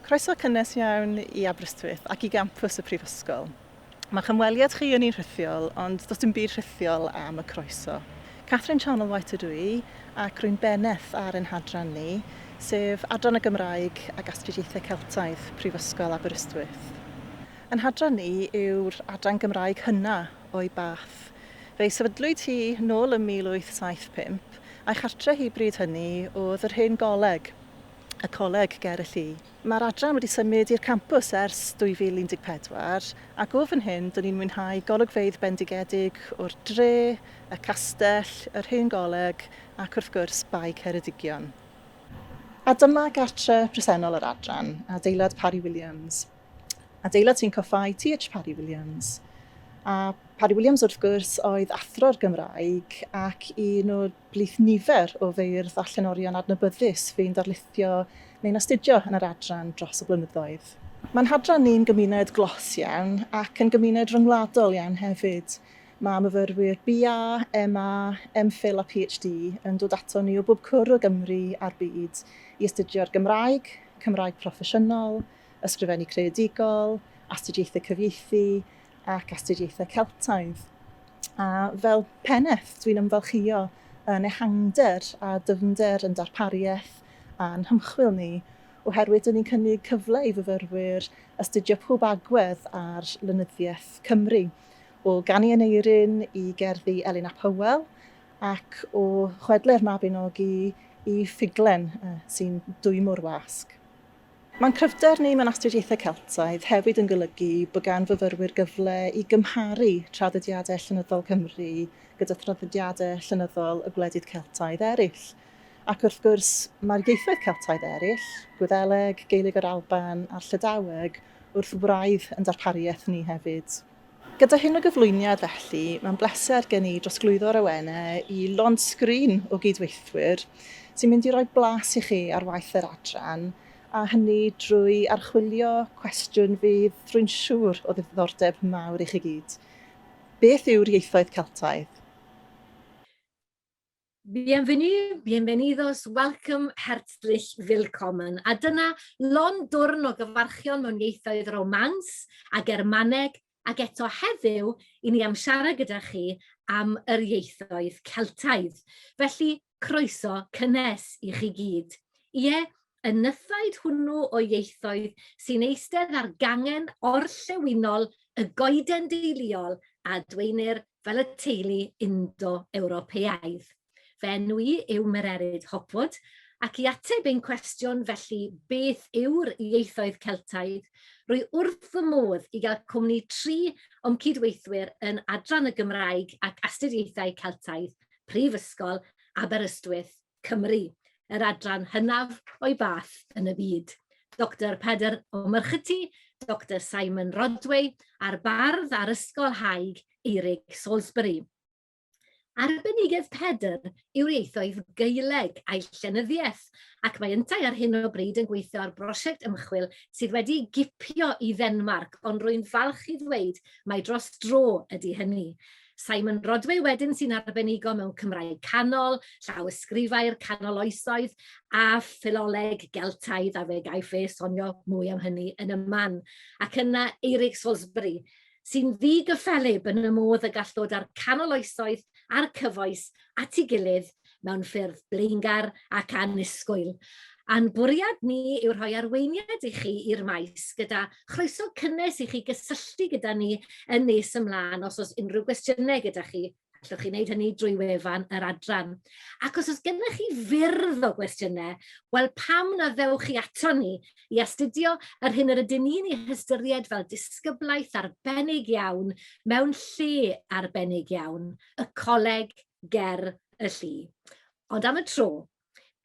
Croeso cynnes iawn i Aberystwyth ac i gampws y Prifysgol. Mae'ch ymweliad chi yn un rhithiol, ond does dim byd rhithiol am y croeso. Catherine Charnell-White ydw i, ac rwy'n bennaeth ar ein hadran ni, sef Adran y Gymraeg ac Astudiaethau Celtaidd Prifysgol Aberystwyth. Ein hadran ni yw'r adran Gymraeg hynna o'i bath. Fe'i sefydlwyd hi nôl ym 1875, a'i chartre hi bryd hynny oedd yr hen goleg, y coleg ger y lli. Mae'r adran wedi symud i'r campws ers 2014 ac o fan hyn dyn ni'n mwynhau golygfeydd bendigedig o'r dre, y castell, yr hen goleg ac wrth gwrs Bae Ceredigion. A dyma gartre presennol yr adran, adeilad Parry Williams. Adeilad sy'n coffáu TH Parry Williams. A Parry Williams wrth gwrs oedd athro'r Gymraeg ac un o'r blith nifer o feirdd a llenorion adnabyddus fu'n darlithio neu'n astudio yn yr adran dros y blynyddoedd. Mae'n hadran ni'n gymuned glos iawn ac yn gymuned ryngwladol iawn hefyd. Mae myfyrwyr BA, MA, MPhil a PhD yn dod aton ni o bob cwr o Gymru a'r byd i astudio'r Gymraeg, Cymraeg proffesiynol, ysgrifennu creadigol, astudiaethau cyfieithu ac astudiaethau Celtaidd. A fel pennaeth, dwi'n ymfalchïo yn ehangder a dyfnder yn darpariaeth a'n hymchwil ni, oherwydd dyn ni'n cynnig cyfle i fyfyrwyr astudio pob agwedd ar lenyddiaeth Cymru, o ganu Aneurin i gerddi Elin ap Hywel, ac o chwedlau'r Mabinogi i ffuglen sy'n dwym o'r wasg. Mae'n cryfder ni mewn astudiaethau Celtaidd hefyd yn golygu bod gan fyfyrwyr gyfle i gymharu traddodiadau llenyddol Cymru gyda thraddodiadau llenyddol y gwledydd Celtaidd eraill. Ac wrth gwrs, mae'r ieithoedd Celtaidd eraill, Gwyddeleg, Gaeleg yr Alban a'r Llydaweg, wrth wraidd yn darpariaeth ni hefyd. Gyda hyn o gyflwyniad felly, mae'n bleser gen i drosglwyddo'r awenau i lond sgrin o gydweithwyr sy'n mynd i roi blas i chi ar waith yr adran, a hynny drwy archwilio cwestiwn fydd, rwy'n siŵr, o ddiddordeb mawr i chi gyd. Beth yw'r ieithoedd Celtaidd? Bienvenue, bienvenidos, welcome, herzlich willkommen. A dyna lond dwrn o gyfarchion mewn ieithoedd Romance a Germaneg, ac eto heddiw i ni am siarad gyda chi am yr ieithoedd Celtaidd. Felly, croeso cynnes i chi gyd. Ie, y nythaid hwnnw o ieithoedd sy'n eistedd ar gangen orllewinol y goeden deuluol a dweinir fel y teulu Indo-Ewropeaidd. Fy enw i yw Mererid Hopwood, ac i ateb ein cwestiwn felly beth yw'r ieithoedd Celtaidd, rwy wrth fy modd i gael cwmni tri o'm cydweithwyr yn Adran y Gymraeg ac Astudiaethau Celtaidd Prifysgol Aberystwyth, Cymru, yr adran hynaf o'i bath yn y byd. Doctor Pedr O'Murchety, Doctor Simon Rodway a'r bardd a'r ysgolhaig Eurig Salisbury. Arbenigedd Pedr yw'r ieithoedd Gaeleg a'i llenyddiaeth, ac mae yntau ar hyn o bryd yn gweithio ar brosiect ymchwil sydd wedi gipio i Ddenmarc, ond rwy'n falch i ddweud mai dros dro ydy hynny. Simon Rodway wedyn sy'n arbenigo mewn Cymraeg Canol, llawysgrifau'r canol oesoedd a ffiloleg Geltaidd, a fe gaiff e sonio mwy am hynny yn y man. Ac yna Eirig Salisbury, sy'n ddigyffelyb yn y modd y gall ddod â'r canol oesoedd a'r cyfoes at ei gilydd mewn ffyrdd blaengar ac annisgwyl. A'n bwriad ni yw rhoi arweiniad i chi i'r maes gyda chroeso cynnes i chi gysylltu gyda ni yn nes ymlaen os oes unrhyw gwestiynau gyda chi. Allwch chi wneud hynny drwy wefan yr adran. Ac os oes gennych chi fyrdd o gwestiynau, wel pam na ddewch chi ato ni i astudio yr hyn yr ydyn ni'n ei hystyried fel disgyblaeth arbennig iawn mewn lle arbennig iawn, y coleg ger y lli. Ond am y tro,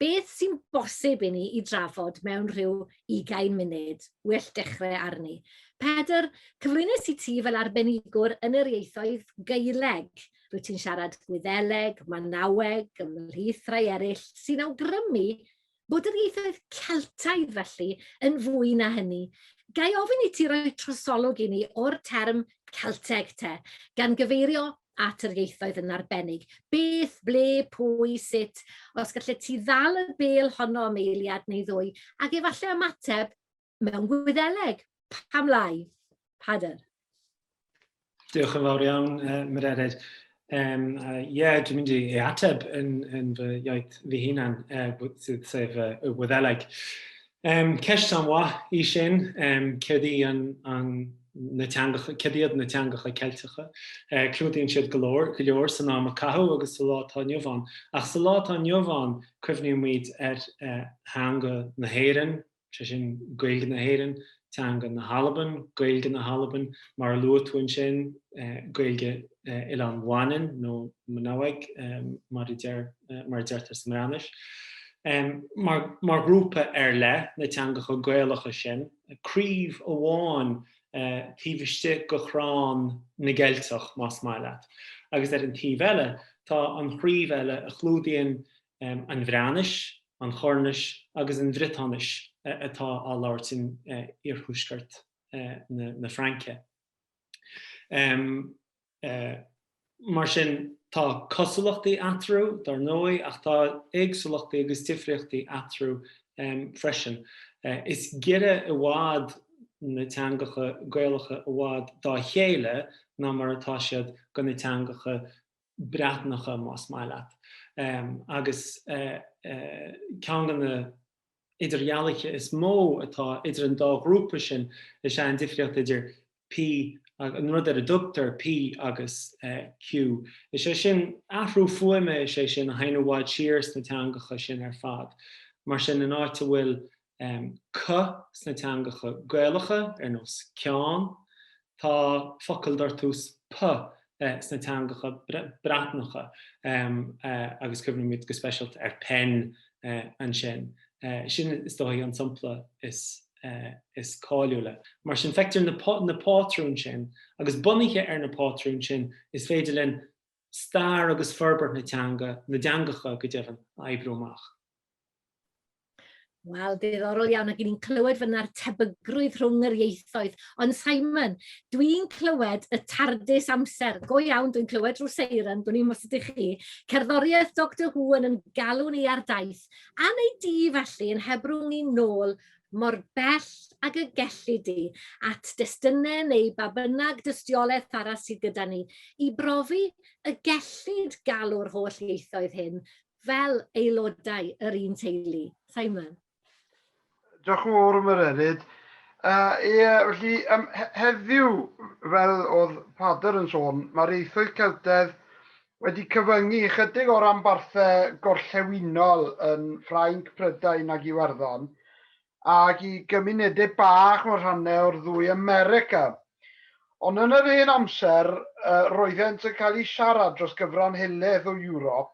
beth sy'n bosib i ni i drafod mewn rhyw ugain munud? Well dechrau arni. Pedr, cyflwynais i ti fel arbenigwr yn yr ieithoedd Gaeleg. Rwyt ti'n siarad Gwyddeleg, Manaweg, ymhlith rhai eraill, sy'n awgrymu bod yr ieithoedd Celtaidd felly yn fwy na hynny. Ga i ofyn i ti roi trosolwg i ni o'r term Celteg te, gan gyfeirio at yr ieithoedd yn arbennig. Beth, ble, pwy, sut, os gallet ti ddal y bêl honno am eiliad neu ddwy, ac efallai ymateb mewn Gwyddeleg. Pam lai? Pader. Diolch yn fawr iawn, Mererid. Yeah, dwi'n mynd i ateb yn fy iaith fy hunan, sef y Wyddeleg. Ceist an-mhaith í sin, céard í an, an, na teangacha, céard iad na teangacha Ceilteacha? Clúdaíonn siad go leor, go leor san am a caitheadh agus sa lá atá inniu ann. Ach sa lá atá inniu ann, cuimhnímid ar theanga na hÉireann, sé sin Gaeilge na hÉireann, teanga na hAlban, Gaeilge na hAlban, mar a luaigh tú ansin, Gaeilge Oileán Mhanann nó Manaweg mar a deir, mar a deirtear sa mBreatnais. Mar, mar ghrúpa ar leith, na teangacha Gaelacha sin, craobh amháin taobh istigh de chrann na gCeilteach, más maith leat. Agus ar an taobh eile, tá an chraobh eile a chlúdaíonn an Bhreatnais, an Chornais agus an Bhriotáinis atá á labhairt in iarthuaisceart na Fraince. Mar sin, tá cosúlachtaí eatarthu, dar ndóigh, ach tá éagsúlachtaí agus difríochtaí eatarthu freisin. Is giorra i bhfad na teangacha Gaelacha i bhfad dá chéile ná mar atá siad do na teangacha Breatnacha, más maith leat. Agus ceann de na idirdhealuithe is mó atá idir an dá ghrúpa sin is ea an difríocht idir P, an rud ar a dtugtar P agus Q. Is é sin, athrú fuaime is é sin a théann i bhfad siar sna teangacha sin ar fad. Mar sin, in áit a bhfuil C sna teangacha Gaelacha, ar nós ceann, tá focal dar tús P sna teangacha Breatnacha, agus cuimhnímid go speisialta ar pen ansin. Sin, is dóigh, an sampla is cáiliúla. Mar sin, feictear na pátrúin sin, agus bunaithe ar na pátrúin sin, is féidir linn stair agus forbairt na teanga, na dteangacha go deimhin, a oibriú amach. Wel, diddorol iawn, ac ni'n clywed fyna'r tebygrwydd rhwng yr ieithoedd. Ond Simon, dwi'n clywed y tardis amser, go iawn, dwi'n clywed drwy seiren, dwi'n i'n os ydych chi, cerddoriaeth Doctor Who yn yn galw ni ar daith, a neu di felly yn hebrwng ni nôl mor bell ag y gelli di at destunau neu ba bynnag dystiolaeth arall sydd gyda ni i brofi y gellid galw'r holl ieithoedd hyn fel aelodau yr un teulu. Simon. Diolch yn fawr, Mererid. Ie, felly, heddiw, fel oedd Pader yn sôn, mae'r ieithoedd Celtaidd wedi cyfyngu ychydig o ranbarthau gorllewinol yn Ffrainc, Prydain ac Iwerddon, ac i gymunedau bach mewn rhannau o'r ddwy America. Ond yn yr hen amser, roeddent yn cael eu siarad dros gyfran helaeth o Ewrop,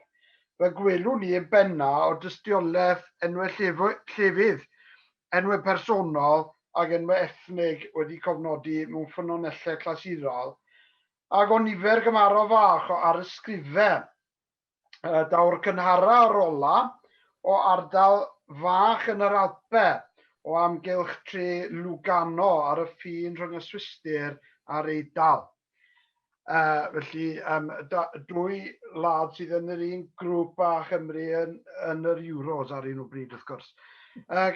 fel gwelwn ni yn benna o dystiolaeth enwau llefydd, enwau personol ac enwau ethnig wedi cofnodi mewn ffynonellau clasurol, ac o nifer gymharol fach o arysgrifau. Daw'r cynhara o'r ola o ardal fach yn yr Alpe, o amgylch tre Lugano ar y ffin rhwng y Swistir a'r Eidal. Felly, da, dwy wlad sydd yn yr un grŵp â Chymru yn yr Euros ar un o bryd, wrth gwrs.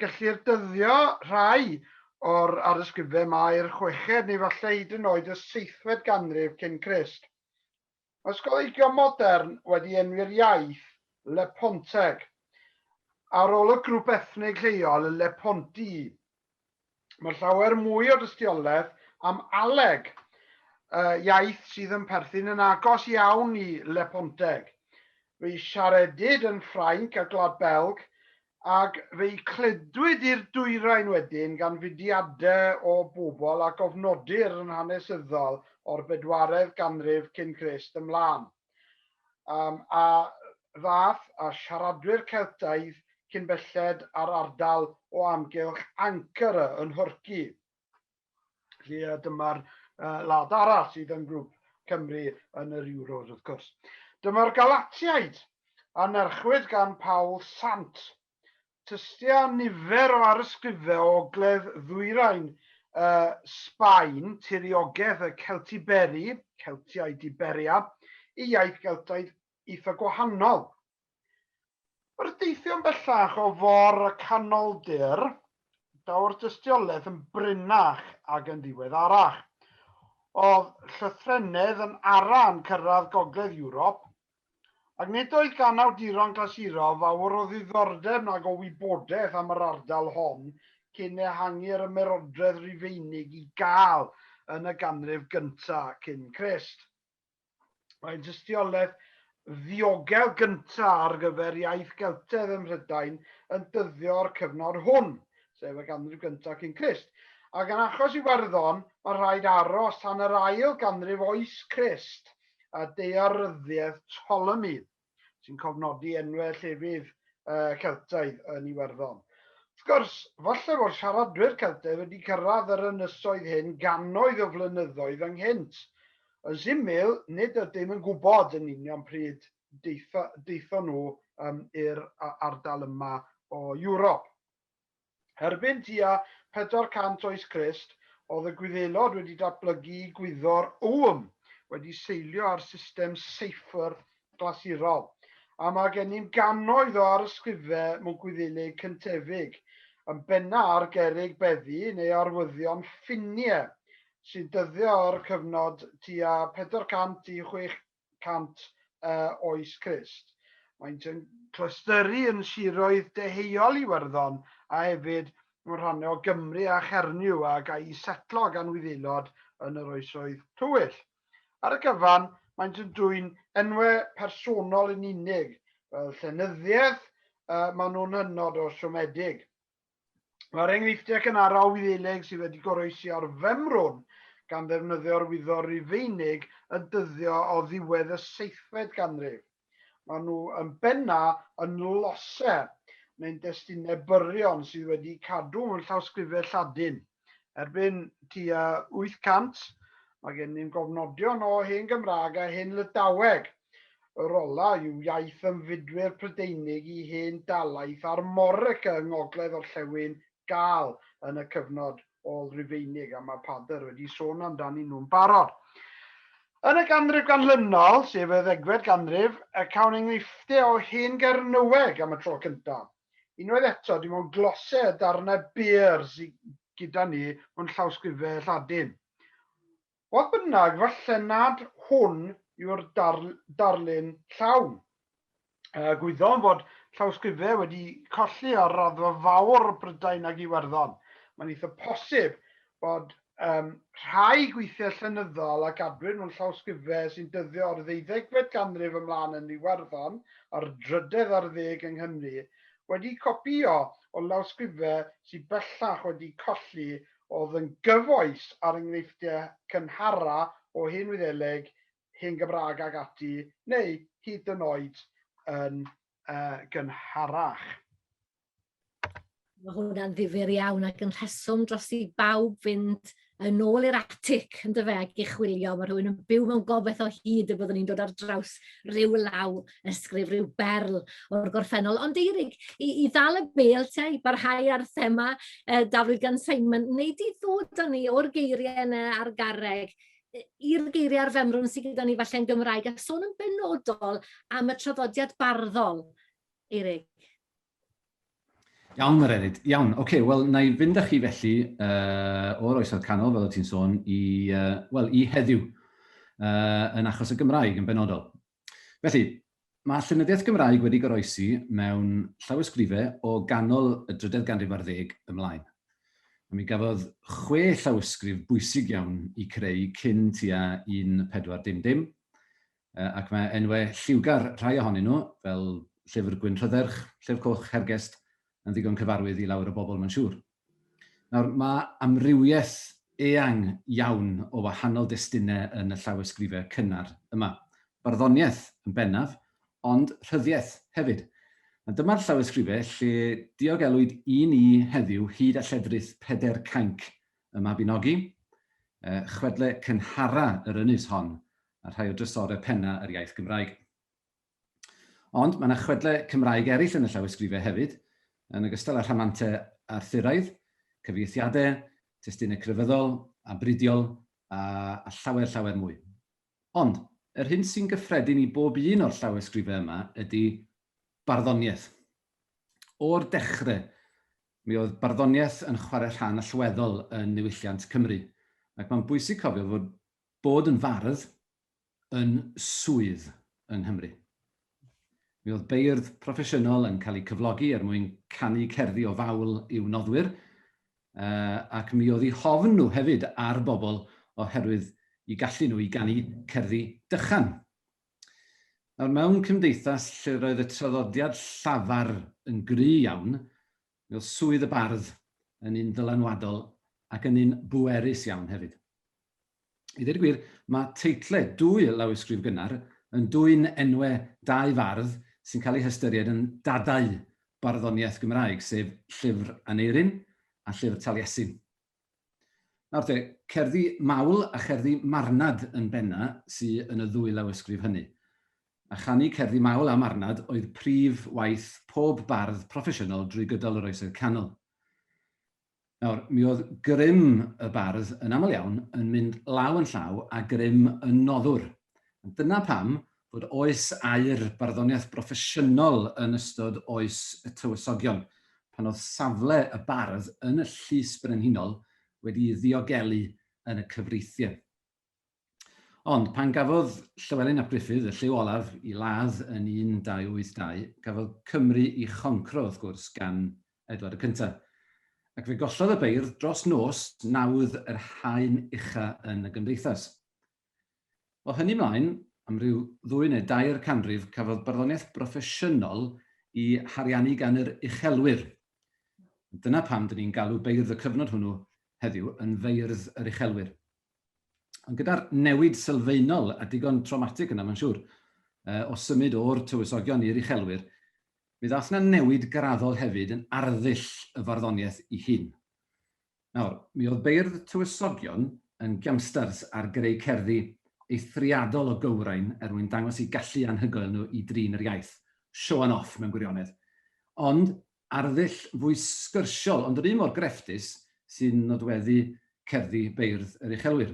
Gellir dyddio rhai o'r arysgrifau yma i'r chweched neu falle hyd yn oed y seithfed ganrif cyn Crist. Mae ysgolheigion modern wedi enwi'r iaith Leponteg ar ôl y grŵp ethnig lleol y Lepontii. Mae llawer mwy o dystiolaeth am Aleg, iaith sydd yn perthyn yn agos iawn i Leponteg. Fe'i siaredid yn Ffrainc a Gwlad Belg Ac fe'i cludwyd i'r dwyrain wedyn gan fudiadau o bobl a gofnodir yn hanesyddol o'r bedwaredd ganrif cyn Crist ymlaen, um, a ddaeth â siaradwyr Celtaidd cyn belled â'r ardal o amgylch Ankara yn Nhwrci. Felly dyma'r wlad arall sydd yn grŵp Cymru yn yr Euros, wrth gwrs. Dyma'r Galatiaid, a nerchwyd gan Paul Sant. Tystia nifer o arysgrifau o ogledd ddwyrain uh, Sbaen, tiriogaeth y Celtiberi, Celtiaid Iberia, i iaith Geltaidd eitha gwahanol. Wrth deithio'n bellach o for y Canoldir, daw'r dystiolaeth yn brinnach ac yn ddiweddarach. Oedd llythrennedd yn ara yn cyrraedd gogledd Ewrop, ac nid oedd gan awduron clasurol fawr o ddiddordeb nag o wybodaeth am yr ardal hon cyn ehangu'r ymerodraeth Rufeinig i gael yn y ganrif gyntaf cyn Crist. Mae'n tystiolaeth ddiogel gyntaf ar gyfer iaith Geltaidd ym Mhrydain yn dyddio o'r cyfnod hwn, sef y ganrif gyntaf cyn Crist. Ac yn achos Iwerddon, mae rhaid aros tan yr ail ganrif oes Crist a daearyddiaeth Ptolemy. sy'n cofnodi enwau llefydd Celtaidd yn Iwerddon. Wrth gwrs, falle fod siaradwyr Celtaidd wedi cyrraedd yr ynysoedd hyn gannoedd o flynyddoedd ynghynt. Yn syml, nid ydym yn gwybod yn union pryd daethon nhw i'r ardal yma o Ewrop. Erbyn tua 400 oes Crist, oedd y Gwyddelod wedi datblygu gwyddor Ogham, wedi seilio ar system seiffr glasurol. A mae gennym gannoedd o arysgrifau mewn Gwyddelig cyntefig, yn benna ar gerrig beddi neu arwyddion ffiniau, sy'n dyddio o'r cyfnod tua 400 i 600 oes Crist. Maent yn clystyru yn siroedd deheuol Iwerddon a hefyd mewn rhannau o Gymru a Chernyw a gâi eu setlo gan Wyddelod yn yr Oesoedd Tywyll. Ar y cyfan, maent yn dwyn enwau personol yn unig, fel llenyddiaeth, maen nhw'n hynod o siomedig. Mae'r enghreifftiau cynharaf o Wyddeleg sydd wedi goroesi ar femrwn gan ddefnyddio'r wyddor Rufeinig yn dyddio o ddiwedd y seithfed ganrif. Maen nhw yn benna yn lose, neu'n destunau byrion sydd wedi cadw mewn llawsgrifau Lladin. Erbyn tua 800, mae gennym gofnodion o Hen Gymraeg a Hen Lydaweg. Yr ola yw iaith ymfudwyr Prydeinig i hen dalaith Armorica yng ngogledd-orllewin Gâl yn y cyfnod ôl-Rufeinig, a mae Pader wedi sôn amdanyn nhw'n barod. Yn y ganrif ganlynol, sef y ddegfed ganrif, cawn enghreifftiau o Hen Gernyweg am y tro cyntaf. Unwaith eto, dim ond glosau a darnau byr sydd gyda ni mewn llawsgrifau Lladin. Fodd bynnag, falle nad hwn yw'r darlun llawn. Gwyddom fod llawysgrifau wedi colli ar raddfa fawr Brydain ac Iwerddon. Mae'n eitha posib bod um, rhai gweithiau llenyddol a gadwyd mewn llawysgrifau sy'n dyddio o'r ddeuddegfed ganrif ymlaen yn Iwerddon a'r drydedd ar ddeg yng Nghymru wedi copïo o lawysgrifau sydd bellach wedi colli oedd yn gyfoes â'r enghreifftiau cynhara o Hen Wyddeleg, Hen Gymraeg ac ati, neu hyd yn oed yn uh, gynharach. Mae hwnna'n ddifyr iawn ac yn rheswm dros i bawb fynd yn ôl i'r atig, yn dyfe, ac i chwilio. Mae rhywun yn byw mewn gobaith o hyd y byddwn ni'n dod ar draws rhyw law ysgrif, rhyw berl o'r gorffennol. Ond Eirig, i, i ddal y bêl te, i barhau ar thema uh, daflwyd gan Simon, neu di ddod â ni o'r geiriau yna ar garreg i'r geiriau ar femrwn sydd gyda ni falle yn Gymraeg, a sôn yn benodol am y traddodiad barddol, Eirig. Iawn, Mererid. Iawn, oce, okay, wel, na i fynd â chi felly uh, o'r Oesoedd Canol, fel o ti'n sôn, i, uh, wel, i heddiw, uh, yn achos y Gymraeg yn benodol. Felly, mae llenyddiaeth Gymraeg wedi goroesi mewn llawysgrifau o ganol y drydedd ganrif ar ddeg ymlaen. A mi gafodd chwe llawysgrif bwysig iawn i creu cyn tua 1400, ac mae enwau lliwgar rhai ohonyn nhw, fel Llyfr Gwyn Rhydderch, Llyfr Coch Hergest, yn ddigon cyfarwydd i lawer o bobl mae'n siŵr. Nawr, mae amrywiaeth eang iawn o wahanol destunau yn y llawysgrifau cynnar yma. Barddoniaeth yn bennaf, ond rhyddiaeth hefyd. A dyma'r llawysgrifau lle diogelwyd i ni heddiw hyd a lledrith Peder Cainc y Mabinogi, chwedle cynhara yr ynys hon a rhai o drysorau penna yr iaith Gymraeg. Ond mae yna chwedlau Cymraeg eraill yn y llawysgrifau hefyd, yn ogystal â rhamantau Arthuraidd, cyfieithiadau, testunau crefyddol a brudiol a, a llawer, llawer mwy. Ond, yr hyn sy'n gyffredin i bob un o'r llawysgrifau yma ydy barddoniaeth. O'r dechrau, Mi oedd barddoniaeth yn chwarae rhan allweddol yn niwylliant Cymru, ac mae'n bwysig cofio fod bod yn fardd yn swydd yng Nghymru. Mi oedd beirdd proffesiynol yn cael eu cyflogi er mwyn canu cerddi o fawl i'w noddwyr, ac mi oedd eu hofn nhw hefyd ar bobl oherwydd eu gallu nhw i ganu cerddi dychan. Nawr, mewn cymdeithas lle roedd y traddodiad llafar yn gry iawn, mi oedd swydd y bardd yn un ddylanwadol ac yn un bwerus iawn hefyd. I ddweud y gwir, mae teitle dwy lawysgrif gynnar yn dwyn enwau dau fardd sy'n cael eu hystyried yn dadau barddoniaeth Gymraeg, sef Llyfr Aneirin a Llyfr Taliesin. Nawr te, cerddi mawl a cherddi marnad yn benna sy yn y ddwy lawysgrif hynny. A chanu cerddi mawl a marnad oedd prif waith pob bardd proffesiynol drwy gydol yr Oesoedd Canol. Nawr, mi oedd grym y bardd yn aml iawn yn mynd law yn llaw â grym y noddwr. A dyna pam fod oes aur barddoniaeth broffesiynol yn ystod oes y tywysogion, pan oedd safle y bardd yn y llys brenhinol wedi'i ddiogelu yn y cyfreithiau. Ond pan gafodd Llywelyn ap Gruffydd y lliw olaf i ladd yn 1282, cafodd Cymru i choncro, wrth gwrs, gan Edward y Cyntaf. Ac fe gollodd y beirdd dros nos nawdd yr haen ucha yn y gymdeithas. O hynny mlaen, am ryw ddwy neu dair canrif, cafodd barddoniaeth broffesiynol i hariannu gan yr uchelwyr. Dyna pam dyn ni'n galw beirdd y cyfnod hwnnw heddiw yn feirdd yr uchelwyr. Ond gyda'r newid sylfaenol a digon trawmatig yna, mae'n siŵr, o symud o'r tywysogion i'r uchelwyr, mi ddaeth yna newid graddol hefyd yn arddull y farddoniaeth ei hun. Nawr, mi oedd beirdd tywysogion yn giamstars ar greu cerddi eithriadol o gywrain er mwyn dangos eu gallu anhygoel nhw i drin yr iaith. Showing off mewn gwirionedd. Ond arddull fwy sgyrsiol, ond yr un mor grefftus, sy'n nodweddu cerddi beirdd yr uchelwyr.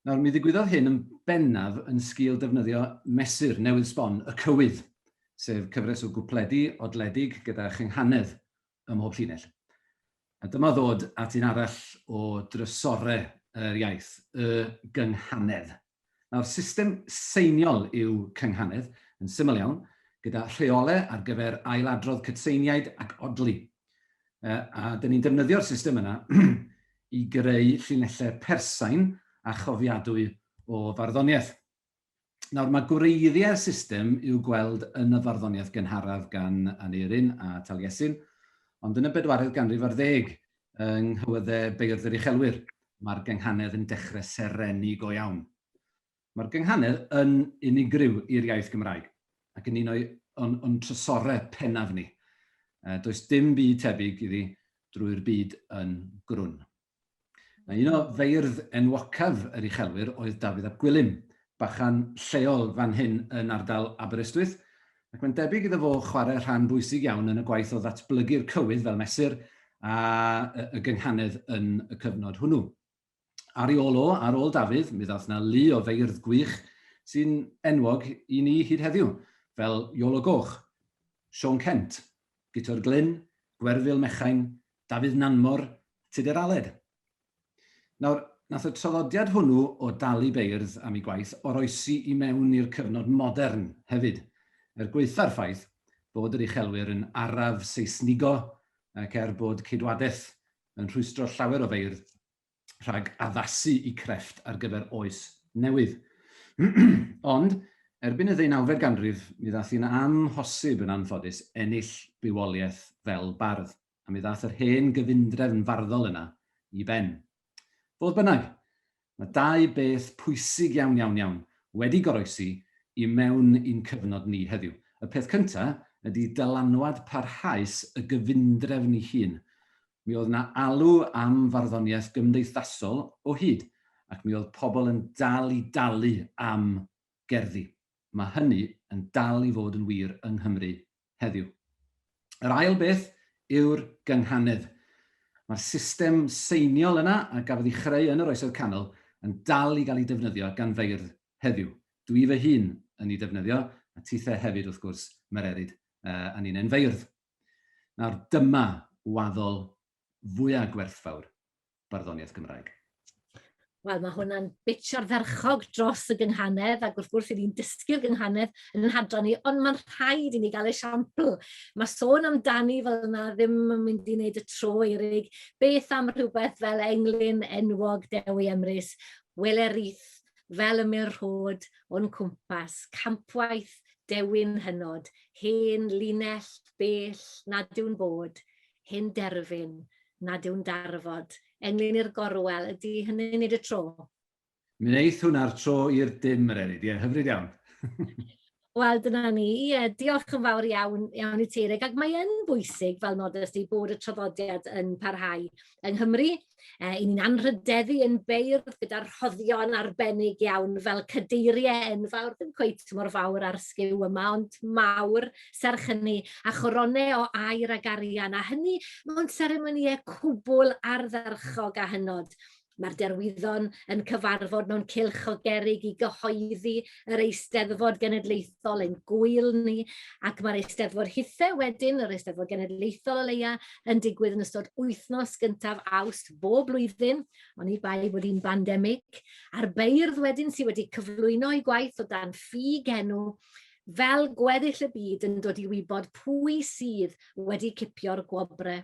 Nawr, mi ddigwyddodd hyn yn bennaf yn sgil defnyddio mesur newydd sbon, y cywydd, sef cyfres o gwpledi odledig gyda chynghanedd ym mhob llinell. A dyma ddod at un arall o drysorau yr iaith, y gynghanedd. Nawr, system seiniol yw cynghanedd, yn syml iawn, gyda rheolau ar gyfer ailadrodd cytseiniaid ac odli. A dyn ni'n defnyddio'r system yna i greu llinellau persain a chofiadwy o farddoniaeth. Nawr, mae gwreiddiau'r system i'w gweld yn y farddoniaeth gynharaf gan Aneurin a Taliesin, ond yn y bedwaredd ganrif ar ddeg, yng nghywyddau Beirdd yr Uchelwyr, mae'r gynghanedd yn dechrau serennu go iawn. Mae'r gynghanedd yn unigryw i'r iaith Gymraeg, ac yn un o'i, o'n, o'n trysorau pennaf ni. Does dim byd tebyg iddi drwy'r byd yn grwn. Na un o feirdd enwocaf yr uchelwyr oedd Dafydd ap Gwilym, bachan lleol fan hyn yn ardal Aberystwyth, ac mae'n debyg iddo fo chwarae rhan bwysig iawn yn y gwaith o ddatblygu'r cywydd fel mesur a y gynghanedd yn y cyfnod hwnnw. Ar ei ôl o, ar ôl Dafydd, mi ddaeth 'na lu o feirdd gwych sy'n enwog i ni hyd heddiw, fel Iolo Goch, Siôn Cent, Guto'r Glyn, Gwerfyl Mechain, Dafydd Nanmor, Tudur Aled. Nawr, nath y traddodiad hwnnw o dalu beirdd am eu gwaith oroesi i mewn i'r cyfnod modern hefyd, er gwaetha'r ffaith bod yr uchelwyr yn araf Seisnigo ac er bod ceidwadaeth yn rhwystro llawer o feirdd rhag addasu i crefft ar gyfer oes newydd. Ond, erbyn y ddeunawfed ganrif, mi ddath hi'n amhosib yn anffodus ennill bywoliaeth fel bardd, a mi ddath yr hen gyfundrefn farddol yna i ben. Fodd bynnag, mae dau beth pwysig iawn iawn iawn wedi goroesi i mewn i'n cyfnod ni heddiw. Y peth cyntaf ydy dylanwad parhaus y gyfundrefn ei hun. Mi oedd 'na alw am farddoniaeth gymdeithasol o hyd, ac mi oedd pobl yn dal i dalu am gerddi. Mae hynny yn dal i fod yn wir yng Nghymru heddiw. Yr ail beth yw'r gynghanedd. Mae'r system seiniol yna a gafodd ei chreu yn yr Oesoedd Canol yn dal i gael ei defnyddio gan feirdd heddiw. Dwi fy hun yn ei defnyddio, a tithe hefyd wrth gwrs, Mererid, a ni'n enfeirdd. Nawr dyma waddol fwyaf gwerthfawr barddoniaeth Gymraeg. Wel, mae hwnna'n bitch ardderchog dros y gynghanedd, ac wrth gwrs, i ni'n dysgu'r gynghanedd yn yn hadran ni, ond mae'n rhaid i ni gael esiampl. Mae sôn amdani fel yna ddim yn mynd i wneud y tro, Eirig. Beth am rhywbeth fel englyn enwog Dewi Emrys, wele rith, fel ymyl rhod o'n cwmpas, campwaith dewin hynod, hen linell bell nad yw'n bod, hen derfyn nad yw'n darfod. Englyn i'r gorwel, ydy hynny'n neud y tro? Mi wneith hwnna'r tro i'r dim, Mererid, ie, hyfryd iawn. Wel, dyna ni. Ie, diolch yn fawr iawn, iawn i ti, Eirig. Ac mae yn bwysig, fel nodest di, bod y traddodiad yn parhau yng Nghymru. E, I ni'n anrhydeddu yn beirdd gyda'r rhoddion arbennig iawn fel cadeiriau enfawr, ddim cweit mor fawr ar sgiw yma, ond mawr serch hynny, a choronau o aur ag arian, a hynny mewn seremonïau cwbl ardderchog a hynod. Mae'r derwyddon yn cyfarfod mewn cylch o gerrig i gyhoeddi yr Eisteddfod Genedlaethol, ein gŵyl ni, ac mae'r Eisteddfod hithe wedyn, yr Eisteddfod Genedlaethol o leia, yn digwydd yn ystod wythnos gyntaf Awst bob blwyddyn, oni bai bod hi'n bandemig, a'r beirdd wedyn sydd wedi cyflwyno eu gwaith o dan ffug enw, fel gweddill y byd yn dod i wybod pwy sydd wedi cipio'r gwobrau.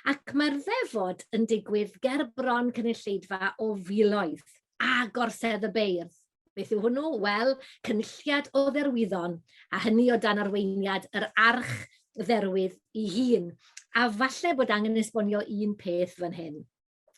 Ac mae'r ddefod yn digwydd ger bron cynulleidfa o filoedd a Gorsedd y Beirdd. Beth yw hwnnw? Wel, cynulliad o dderwyddon, a hynny o dan arweiniad yr arch dderwydd ei hun. A falle bod angen esbonio un peth fan hyn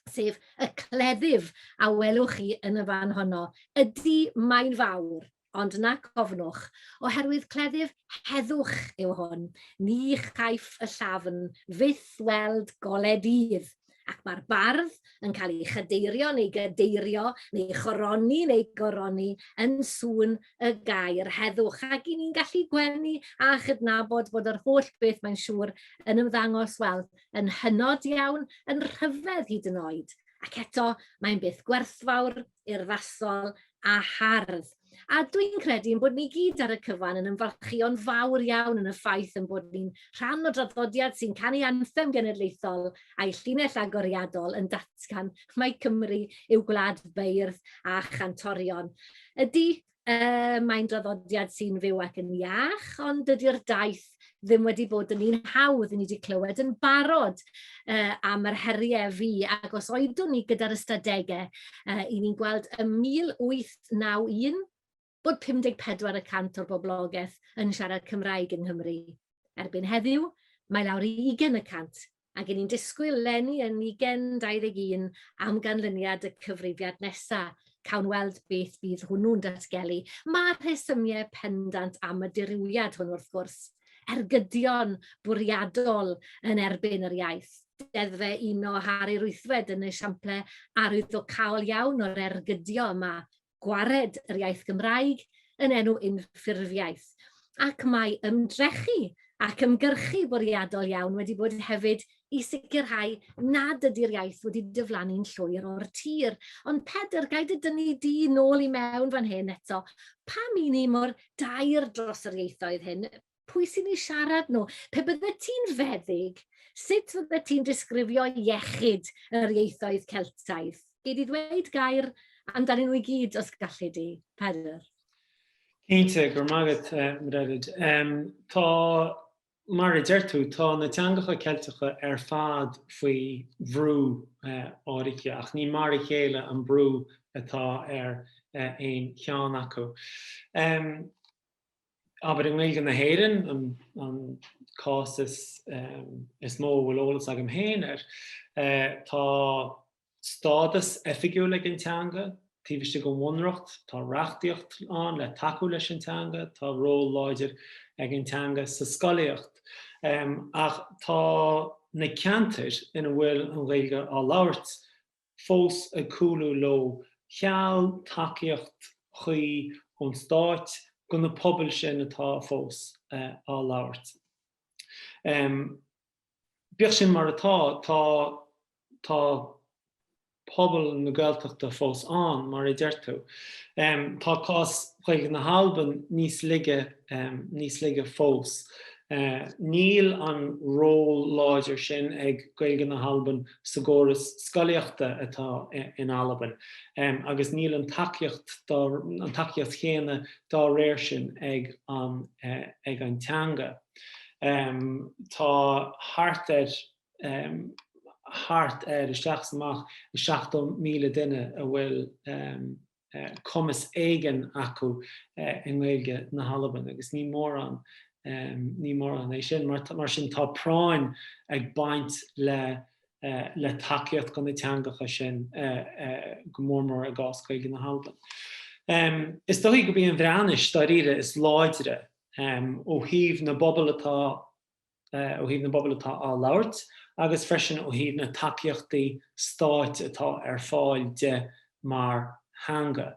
sef y cleddyf a welwch chi yn y fan honno. Ydy, mae'n fawr, ond nac ofnwch, oherwydd cleddyf heddwch yw hwn. Ni chaiff y llafn fyth weld golau dydd. Ac mae'r bardd yn cael ei chadeirio neu gadeirio, neu choroni neu goroni yn sŵn y gair heddwch. Ac i ni'n gallu gwenu a chydnabod bod yr holl beth mae'n siŵr yn ymddangos, wel, yn hynod iawn, yn rhyfedd hyd yn oed. Ac eto, mae'n beth gwerthfawr, urddasol a hardd. A dwi'n credu ein bod ni gyd ar y cyfan yn ymfalchïo'n fawr iawn yn y ffaith ein bod ni'n rhan o draddodiad sy'n canu anthem genedlaethol a'i llinell agoriadol yn datgan mai Cymru yw gwlad beirdd a chantorion. Ydy, Uh, mae'n draddodiad sy'n fyw ac yn iach, ond dydy'r daith ddim wedi bod yn un hawdd. Ni wedi clywed yn barod uh, am yr heriau fi, ac os oeddwn ni gyda'r ystadegau, uh, i ni'n gweld ym 1891 bod 54 y cant o'r boblogaeth yn siarad Cymraeg yng Nghymru. Erbyn heddiw, mae lawr i 20 y cant, ac 'y ni'n disgwyl 'leni yn 2021 am ganlyniad y cyfrifiad nesa'. Cawn weld beth fydd hwnnw'n datgelu. Mae rhesymiau pendant am y dirywiad hwn wrth gwrs. Ergydion bwriadol yn erbyn yr iaith. Deddfau uno Harri'r Wythfed yn esiample arwyddocaol iawn o'r ergydio yma gwared yr iaith Gymraeg yn enw unffurfiaeth. Ac mae ymdrechu ac ymgyrchu bwriadol iawn wedi bod hefyd i sicrhau nad ydy'r iaith wedi diflannu'n llwyr o'r tir. Ond Pedr, gai dy dynnu di nôl i mewn fan hyn eto. Pam i ni mor daer dros yr ieithoedd hyn? Pwy sy'n eu siarad nhw? Pe bydde ti'n feddyg, sut fydde ti'n disgrifio iechyd yr ieithoedd Celtaidd? Gei di ddweud gair amdanyn nhw i gyd os gallu di, Pedr? Cinnte, go raibh maith agat, Mererid. Tá, mar a deir tú, tá na teangacha Ceilteacha ar fad faoi bhrú áirithe, ach ní mar a chéile an brú atá ar aon cheann acu. Abair i nGaeilge na hÉireann, an cás is mó a bhfuil eolas agam féin air, tá stádas oifigiúil ag an teanga taobh istigh den Bhunreacht, tá reachtaíocht ann le tacú leis an teanga, tá ról láidir ag an teanga sa scolaíocht. Ach tá na ceantair ina bhfuil an Ghaeilge á labhairt fós ag cúlú leo cheal tacaíocht chuí ón stáit do na pobail sin atá fós á labhairt. Bíodh sin mar atá, tá tá pobal na Gaeltachta fós ann, mar a deir tú. Tá cás Ghaeilge na hAlban níos laige níos laige fós. Níl an ról láidir sin ag Gaeilge na hAlban sa gcóras scolaíochta atá in Albain agus níl an tacaíocht an tacaíocht chéanna dá réir sin ag an ag an teanga. Tá thart ar thart ar, isteach is amach, 70,000 duine a bhfuil cumas éigin acu i nGaeilge na hAlban agus ní mórán ní mórán é sin. Mar sin tá práinn ag baint le le tacaíocht do na teangacha sin, go mór mór i gcás Gaeilge na hAlban. Is dóichí gurb í an Bhreathnais dáiríre is láidre ó thaobh na bpobal atá ó thaobh na bpobal atá á labhairt agus freisin ó thaobh na tacaíochtaí stáit atá ar fáil di mar theanga.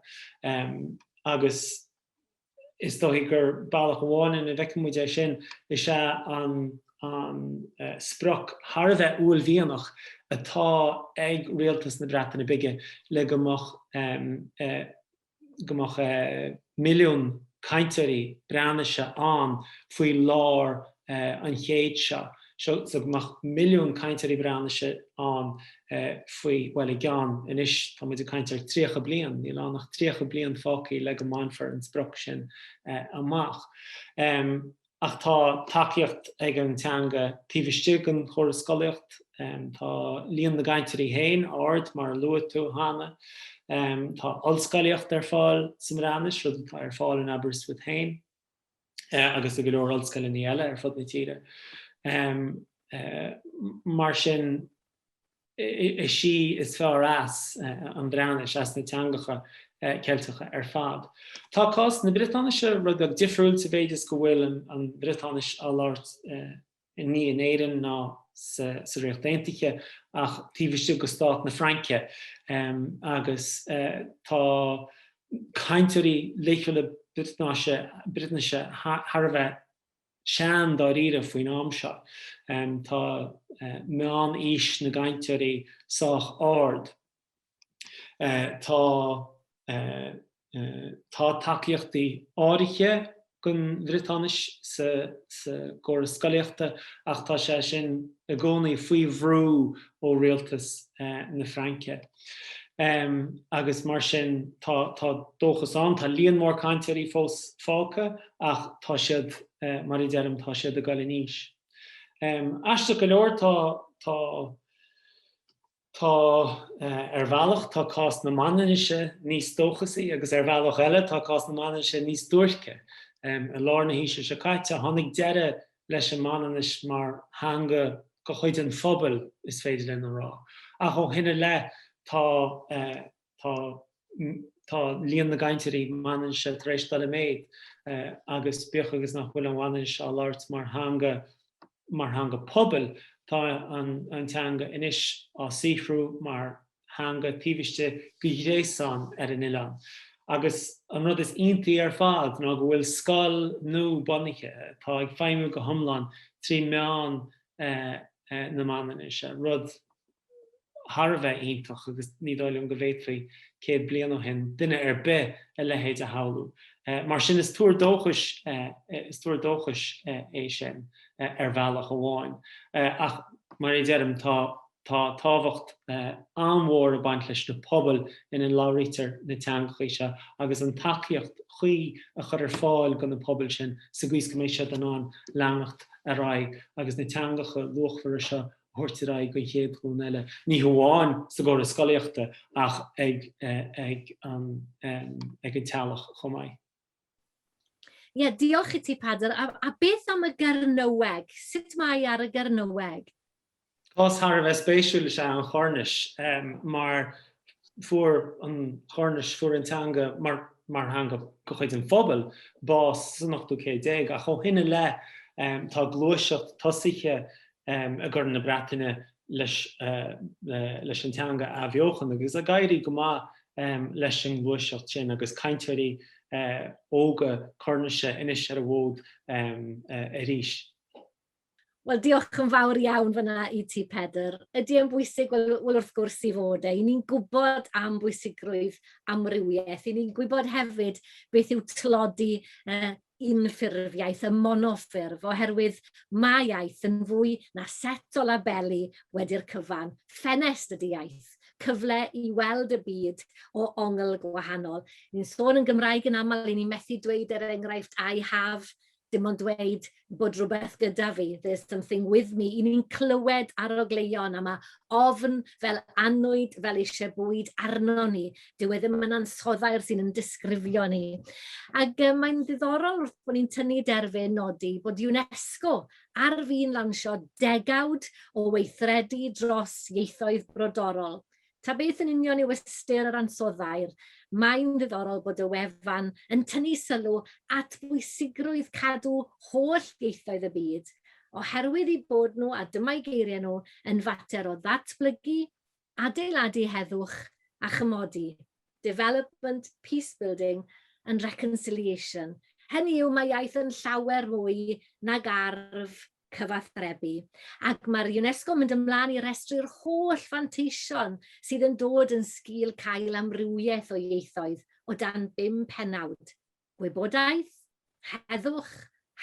Agus is dóichí gur bealach amháin ina bhfeiceann muid é sin is ea an an sprioc thar a bheith uaillmhianach atá ag rialtas na Breataine Bige le go mbeadh go mbeadh milliún cainteoirí Breatnaise ann faoi lár an chéid seo, so go mbeadh milliún cainteoirí Breatnaise ann faoi, bhuel, i gceann, anois tá muid ag caint ar 30 bliain, níl ann ach 30 bliain fágtha le go mbainfear an sprioc sin amach. Ach tá tacaíocht ag an teanga taobh istigh den chóras scolaíocht. Tá líon na gcainteoirí féin ard, mar a luaigh tú cheana. Tá ollscolaíocht ar fáil sa mBreatnais, rud atá ar fáil in Aberystwyth féin agus i go leor ollscoileanna eile ar fud na tíre. Mar sin, is í is fearr as an Bhreatnais, as na teangacha Ceilteacha ar fad. Tá cás na Briotáinise rud beag difriúil sa mhéid is go bhfuil an Bhriotáinis á labhairt ní in Éirinn ná sa Ríocht Aontaithe ach taobh istigh de stát na Fraince agus tá cainteoirí laethúla Briotáinise thar a bheith sean dáiríre faoin am seo. Tá meán-aois na gcainteoirí sách ard. Tá tá tacaíochtaí áirithe don Bhriotáinis sa gcóras scolaíochta ach tá sé sin i gcónaí faoi bhrú ó rialtas na Fraince. Agus mar sin tá dóchas ann, tá líon mór cainteoirí fós fágtha ach tá siad, mar a deirim, tá siad ag dul in aois. Aisteach go leor tá, tá, tá, ar bhealach tá cás na Manainnise níos dóchasaí agus ar bhealach eile tá cás na Manainnise níos duairce. I lár na haoise seo caite tháinig deireadh leis an Manainnis mar theanga de chuid an phobail, is féidir linn a rá. Ach ó shin i leith tá, tá, tá líon na gcainteoirí Manainnise tar éis dul i méad agus bíodh agus nach bhfuil an Mhanainnis á labhairt mar theanga, mar theanga pobail, tá an, an teanga anois á saothrú mar theanga taobh istigh de ghréasán ar an oileán. Agus an rud is iontaí ar fad ná go bhfuil scoil nua bunaithe atá ag feidhmiú go hiomlán trí mheán na Manainnise, rud thar a bheith iontach agus ní dóigh liom go bhféadfaí 100 bliain ó shin duine ar bith a leithéid a shamhlú. Mar sin is tuar dóchais is tuar dóchais é sin ar bhealach amháin. Ach mar a deirim tá Tá tábhacht an-mhór ag baint leis na pobail ina labhraítear na teangacha seo agus an tacaíocht chuí a chur ar fáil do na pobail sin sa gcaoi is go mbeidh siad in ann leanacht ar aghaidh agus na teangacha luachmhara seo a thabhairt ar aghaidh don chéad ghlúin eile, ní hamháin sa gcóras scolaíochta ach ag ag an ag an teaghlach chomh maith. Ie, yeah, diolch i ti, Pedr. A, a beth am y Gernyweg? Sut mae ar y Gernyweg? Cás thar a bheith spéisiúil is ea an Choirnis mar fuair an Choirnis, fuair an teanga mar mar theanga de chuid an phobail, bás san ochtú céad déag ach ó shin i leith tá gluaiseacht tosaithe i gCorn na Breataine leis leis an teanga a athbheochan agus ag éirí go maith leis an ngluaiseacht sin agus cainteoirí óga Coirnise anois ar an bhfód arís. Wel, diolch yn fawr iawn fyna i ti, Pedr. Ydy e'n bwysig? Wel, wel wrth gwrs i fod e. I ni'n gwybod am bwysigrwydd amrywiaeth. I ni'n gwybod hefyd beth yw tlodi uh, unffurfiaeth, y monoffurf, oherwydd mae iaith yn fwy na set o labeli wedi'r cyfan. Ffenest ydy iaith, cyfle i weld y byd o ongl gwahanol. Ni'n sôn yn Gymraeg yn aml, i ni'n methu dweud er enghraifft I have dim ond dweud bod rhywbeth gyda fi, there's something with me. I ni'n clywed arogleuon a mae ofn fel annwyd, fel eisiau bwyd arno ni. Dyw e ddim yn ansoddair sy'n yn disgrifio ni. Ac mae'n ddiddorol wrth bod ni'n tynnu derfyn nodi bod UNESCO ar fin lansio degawd o weithredu dros ieithoedd brodorol. Ta beth yn union yw ystyr yr ansoddair, mae'n ddiddorol bod y wefan yn tynnu sylw at bwysigrwydd cadw holl ieithoedd y byd, oherwydd eu bod nhw, a dyma'i geiriau nhw, yn fater o ddatblygu, adeiladu heddwch a chymodi, development, peace building and reconciliation. Hynny yw, mae iaith yn llawer mwy nag arf cyfathrebu. Ac mae'r UNESCO yn mynd ymlaen i restru'r holl fanteision sydd yn dod yn sgil cael amrywiaeth o ieithoedd o dan bum pennawd, gwybodaeth, heddwch,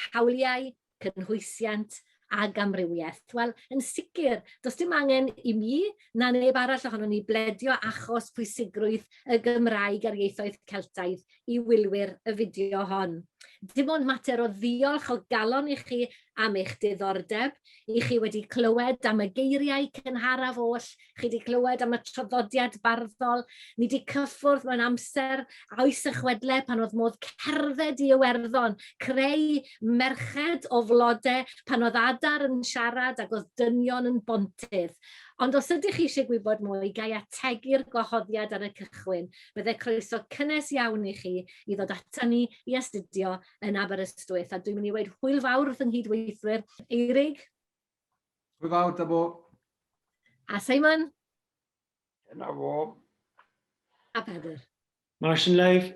hawliau, cynhwysiant ag amrywiaeth. Wel, yn sicr, does dim angen i mi na neb arall ohonon ni bledio achos pwysigrwydd y Gymraeg a'r ieithoedd Celtaidd i wylwyr y fideo hon. Dim ond mater o ddiolch o galon i chi am eich diddordeb, i chi wedi clywed am y geiriau cynharaf oll, chi wedi clywed am y traddodiad barddol, ni wedi cyffwrdd mewn amser oes y chwedle pan oedd modd cerdded i Iwerddon, creu merched o flode pan oedd adar yn siarad ac oedd dynion yn bontydd. Ond os ydych chi eisiau gwybod mwy, ga i ategu'r gwahoddiad ar y cychwyn. Bydde croeso cynnes iawn i chi i ddod ata ni i astudio yn Aberystwyth. A dwi'n mynd i weud hwyl fawr wrth yng nghydweithwyr. Eirig? Hwyl fawr, da bo. A Simon? Dyna fo. A Pedr. Mar sin libh.